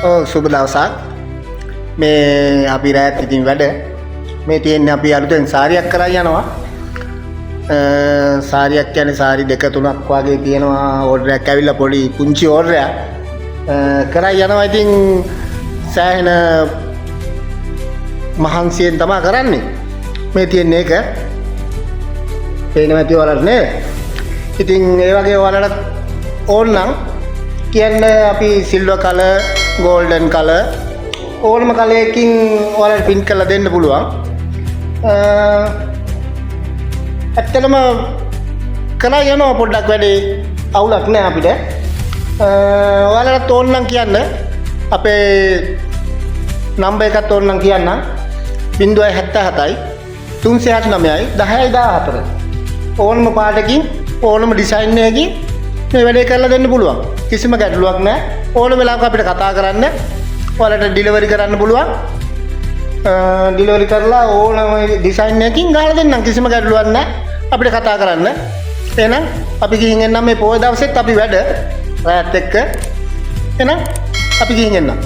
ඔව්, සුබ දවසක්. මේ අපි රෑත් ඉතින් වැඩ. මේ තියෙන්නේ අපි අලුතෙන් සාරියක් කරන් යනවා. සාරියක් කියන්නේ සාරි දෙක තුනක් වගේ තියෙනවා. ඕඩර් එකක් ඇවිල්ලා, පොඩි පුංචි ඕඩර් එකක්. කරන් යනවා. ඉතින් සෑහෙන මහන්සියෙන් තමා කරන්නේ. මේ තියෙන්නේ ඒක. පේනවා ඇති ඔයාලට නේද? ඉතින් ඒ වගේ ඔයාලට ඕන නම් කියන්න. අපි සිල්වර් කලර්, ගෝල්ඩන් කලර්, ඕනම කලර් එකකින් ඔයාලට ප්‍රින්ට් කරලා දෙන්න පුළුවන්. ඇත්තටම කරා යනවා පොඩ්ඩක් වැඩේ, අවුලක් නෑ අපිට. ඔයාලට ඕන නම් කියන්න. අපේ නම්බර් එකත් ඕන නම් කියන්න. 077යි 369යි 10යි 14. ඕනම පාටකින්, ඕනම ඩිසයින් එකකින් මේ වැඩේ කරලා දෙන්න පුළුවන්. කිසිම ගැටලුවක් නෑ. ඕන වෙලාවක අපිට කතා කරන්න. ඔයාලට ඩිලිවරි කරන්න පුළුවන්. ඩිලිවරි කරලා ඕනම ඩිසයින් එකකින් ගහලා දෙන්නම්. කිසිම ගැටලුවක් නෑ. අපිට කතා කරන්න. එහෙනම් අපි ගිහින් එන්නම්. මේ පොය දවසෙත් අපි වැඩ රැයත් එක්ක. එහෙනම් අපි ගිහින් එන්නම්.